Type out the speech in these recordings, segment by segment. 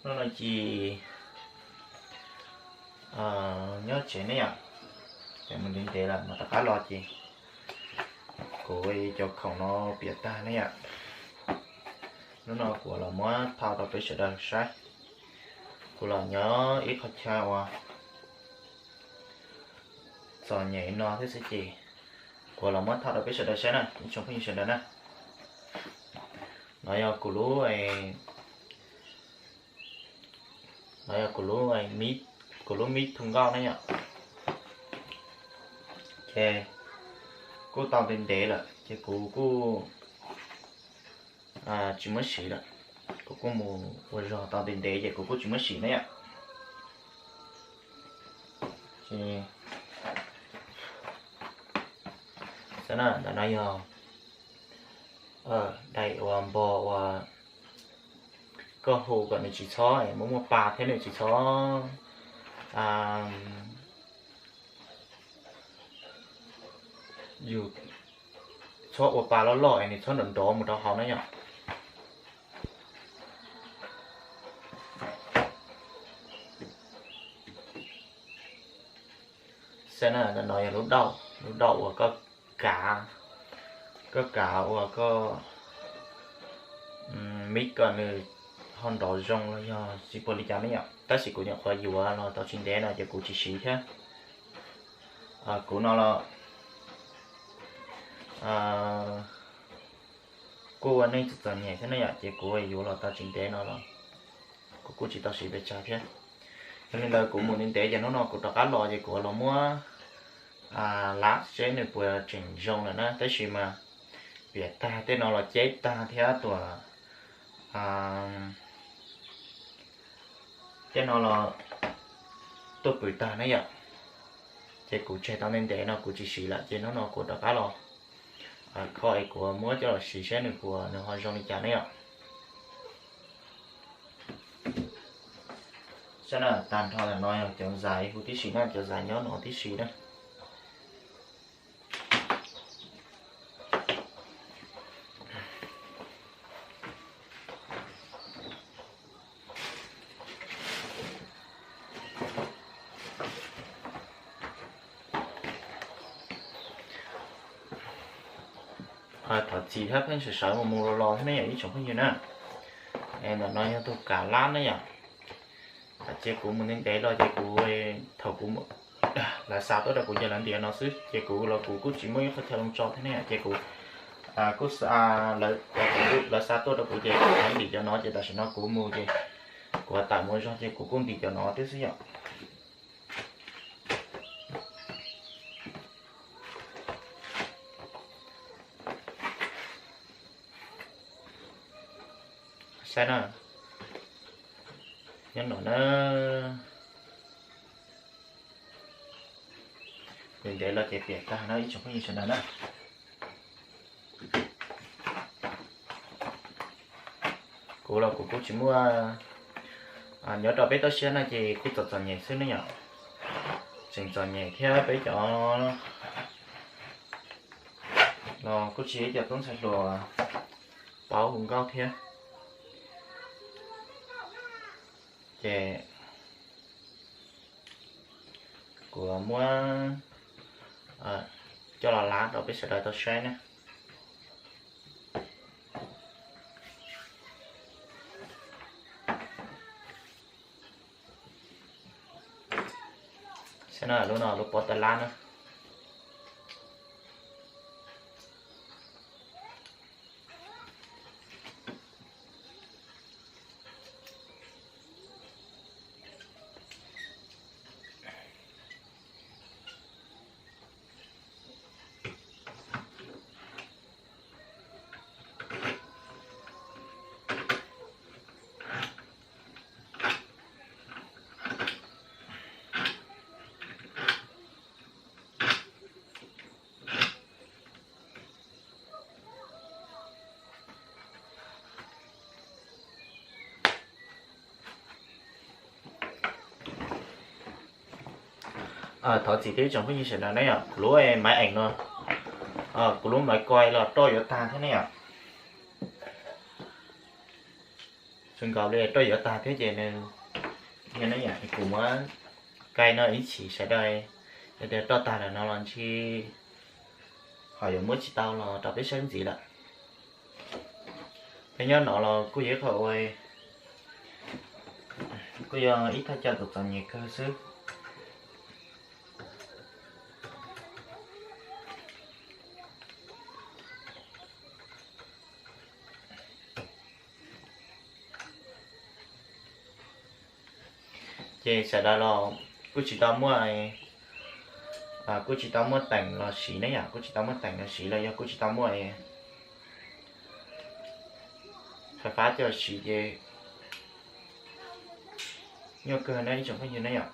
Hnub no ces nyob tsev ne yom, ces mus ntev ntev lawm mas rov qab los ces kuv cov khoom no piam tag ne yom. Hnub no kuv los muab thauj rau peb sawv daws saib. Kuv los nyob ib qhov chaw uas txom nyem no thiab xwb ces kuv los muab thauj rau peb sawv daws saib na, ib tsoom phooj ywg sawv daws na. No yog kuv lub, no yog kuv lub, kuv lub mib thu nkauj na yom. Ces kuj tau ntev ntev lawm ces kuv kuj tsis muab siv lawm. Kuv kuj mus ua zog tau ntev ntev ces kuv kuj tsis muab siv na yom. Xav na, ntawm no yog daim uas npog uas koj hu kom nws tsis txhob muaj muaj pa thiab nws tsis txhob, yus txhob ua pa loj loj es nws txhob nrov nrov mus rau hauv na yom. Xav na, ntawm no yog lub dauj, lub dauj uas koj kav, koj kav uas koj mib kom nws ho nrov zoo los yog tsis puas li cas ne yom. Tab sis kuv nyuam qhuav yuav los tau tsis ntev no ces kuv tsis siv thiab. Kuv no los kuj ua neej txom txom nyem thiab ne yom, ces kuv yuav los tau tsis ntev no los kuv kuj tsis tau siv pes tsawg thiab. Yog li ntawd kuv mus ntev ntev ces hnub no kuv rov qab los ces kuv los muab lab seb nws puas tseem zoo lawm na, tab sis mas piam tag tej no los ceb tag thiab tuam tej no los tuaj pwm tag na yom. Ces kuv tseg tau ntev ntev no kuv tsis siv lawm ces hnub no kuv rov qab los kho es kuv muab coj los siv seb nws puas, nws ho zoo li cas ne yom. Saib na, tag nrho ntawm no yog cov zais huv tib si na, cov zais nyob no tib si na. Thov txim thiab pheej sawv sawv mus mus los los thiab ne yom ib tsoom phooj ywg na. Ntawm no yog tus kav lab ne yom. Ces kuv mus ntev ntev los ces kuv, thaum kuv, lawv xa tuaj rau kuv ces lawv ntim no xwb ces kuv los kuv kuj tsis muaj ib qhov chaw los tso thiab ne yom, ces kuv kuj, lawv xa tuaj rau kuv ces lawv ntim cov no ces tam sim no kuv mus ces kuv tawm mus zog ces kuv kuj ntim cov no thiab xwb yom. Saib na, nyob no na, ntev ntev los ces piam tag na ib tsoom phooj ywg sawv daws na. Kuv los kuv kuj tsis muaj, nyob rau peb toj siab no ces kuj txom txom nyem xwb ne yom. Tseem txom nyem thiab peb cov los kuj tsis yog cov tub ntxhais hluas paub hu nkauj thiab. Ces kuv muab coj los lab rau peb sawv daws tau saib na. Saib na, lub no lub pob tab lab na. Thov txim thiab ib tsoom phooj ywg sawv daws ne yom, kuv lub maiv eem no, kuv lub maiv koi los roj yuav tag thiab ne yom. Nkaus li roj yuav tag thiab ces nws, yog ne yom, kuv muab kai no ib chim sawv daws, yog tias roj tag lawm no los ntshe ho yuav muab tsis tau los rau peb saib ntxiv lawm. Peb nyob no los kuj yog ib qho ua, kuj yog ib thaj chaw txom txom nyem kawg xwb. Ces sawv daws los kuj tsis tau muaj, kuj tsis tau muaj teem los siv ne yom, kuj tsis tau muaj teem los siv los yog kuj tsis tau muaj fais fab coj siv ces nyuaj kawg na ib tsoom phooj ywg ne yom.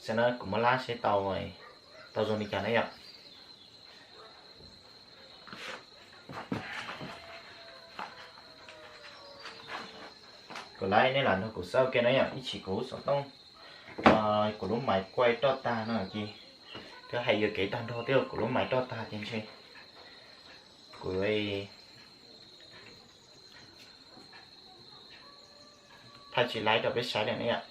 Xav na kuv muab lab seb tau, tau zoo li cas na yom. Kuv lab nej lam nrog kuv xauj ke na yom, ib chim kuv xov tooj, kuv lub maiv kuaj roj tag no ces, kuv hais yuam kev tag nrho thiab kuv lub maiv roj tag ces ntshe kuv thaij tsis laib rau peb saib lawm ne yom.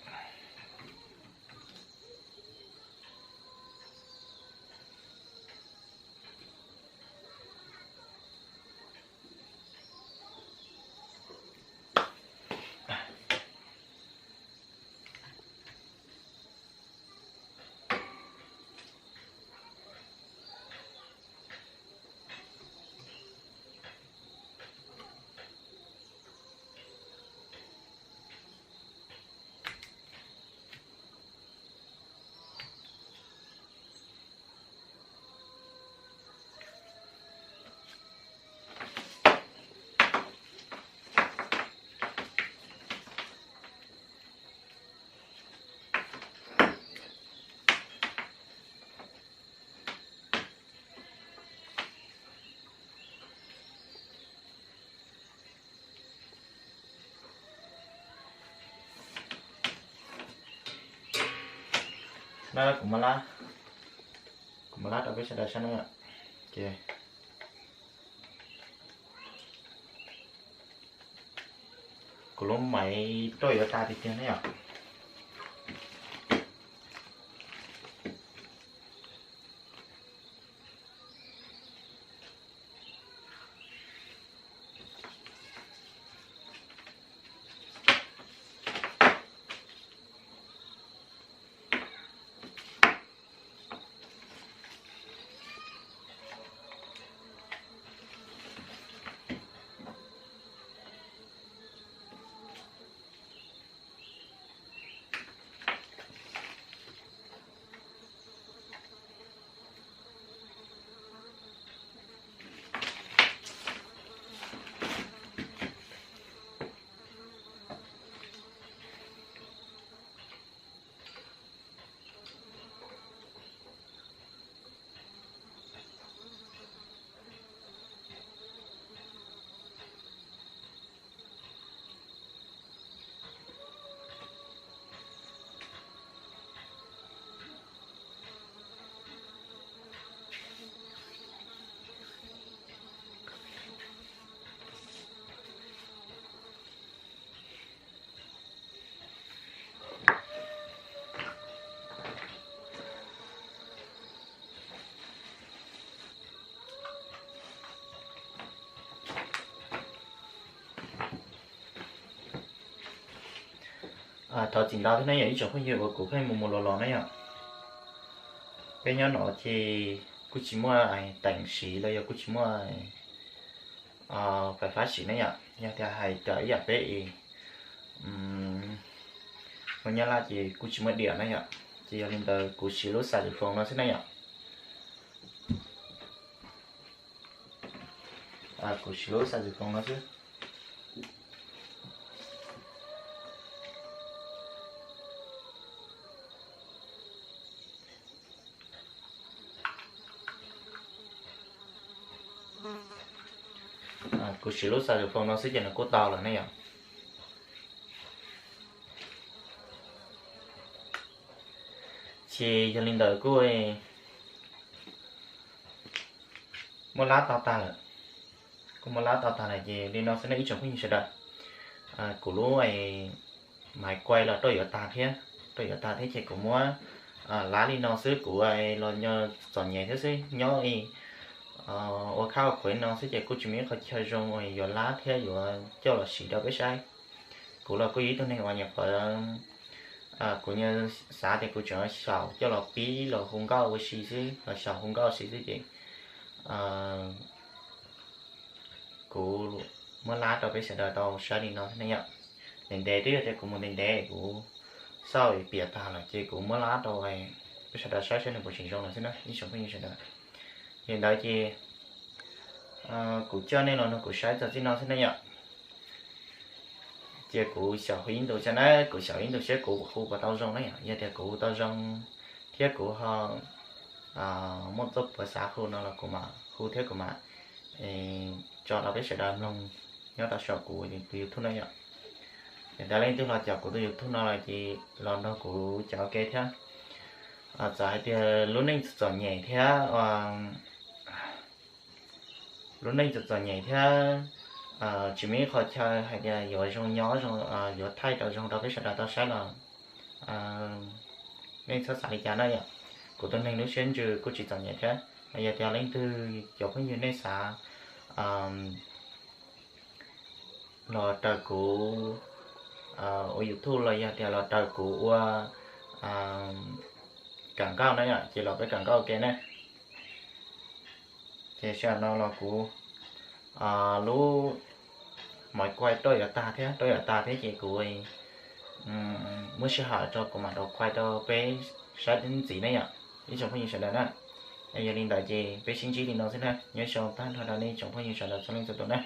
Na kuv muab lab, kuv muab lab rau peb sawv daws saib na. Ces kuv lub maiv roj yuav tag tiag tiag ne yom. Thov txim ntau thiab na yom ib tsoom phooj ywg uas kuv pheej mus mus los los na yom. Peb nyob no ces kuj tsis muaj teem siv los yog kuj tsis muaj fais fab siv na yom. Yog tias hais raws ib yam peb es mus nyob Laj ces kuj tsis muaj diam na yom. Ces yog li ntawd kuv siv lub xav lwm foos no xwb na yom. Kuv siv lub xav lwm foos no xwb. Kuv siv lub xav lwm foos no xwb ces nws kuj tau lawm ne yom. Ces yog li ntawd kuj muab lab tau tag lawm. Kuj muab lab tau tag lawm ces li no xwb ne ib tsoom phooj ywg sawv daws. Kuv lub maiv kuai los roj yuav tag thiab, roj yuav tag thiab ces kuv muab lab li no xwb, kuv los nyo txom nyem thiab xwb nyob ua khab ua khuav no xwb ces kuj tsis muaj ib qho chaw zoo uas yuav lab thiab yuav coj los siv rau peb saib. Kuv los kuj yog ib tug neeg uas nyuam qhuav, kuv nyuam xav tias kuv tseem xyaum coj los pib los hu nkauj ua si xwb, los xyaum hu nkauj ua si xwb ces kuv muab lab rau peb sawv daws tau saib li no thiab ne yom. Ntev ntev twb yog tias kuv mus ntev ntev kuv xauj piam tag lawm ces kuv muab lab rau peb sawv daws saib saib nws puas tseem zoo lawm xwb na ib tsoom phooj ywg sawv daws. Li ntawd ces kuv coj nej los nrog kuv saib txog txij no xwb ne yom. Ces kuv xyaum hu ib ntus saib na, kuv xyaum ib ntus saib kuv hu puas tau zoo na yom. Yog tias kuv hu tau zoo thiab kuv ho muaj txoj puav xav hu no los kuv mam hu thiab kuv mam tso rau peb sawv daws mloog nyob rau saum kuv tus YouTube no yom. Yog tias leej twg los caum kuv tus YouTube no los ces los nrog kuv caum ua ke thiab. Txawm hais tias lub neej txom txom nyem thiab, lub neej txom txom nyem thiab tsis muaj ib qho chaw hais tias yuav zoo nyob, yuav thaij rau zoo rau peb sawv daws tau saib los nej txhob xav li cas na yom. Kuv tus neeg lub siab ntsws kuj tsis txom nyem thiab. Yog tias leej twg cov phooj ywg nej xav los raws kuv ua YouTube los yog tias los raws kuv ua kawm nkauj na yom, ces los peb kawm nkauj ua ke na. Ces sij hawm no los kuv lub maiv kuai roj yuav tag thiab, roj yuav tag thiab ces kuv muab sij hawm tso kuv mam rov kuai rau peb saib ntxiv ne yom ib tsoom phooj ywg sawv daws na. Yog li ntawd ces peb sib ntsib li no xwb na, nyob zoo tag nrho rau nej tsoom phooj ywg sawv daws txhua leej txhua tus na.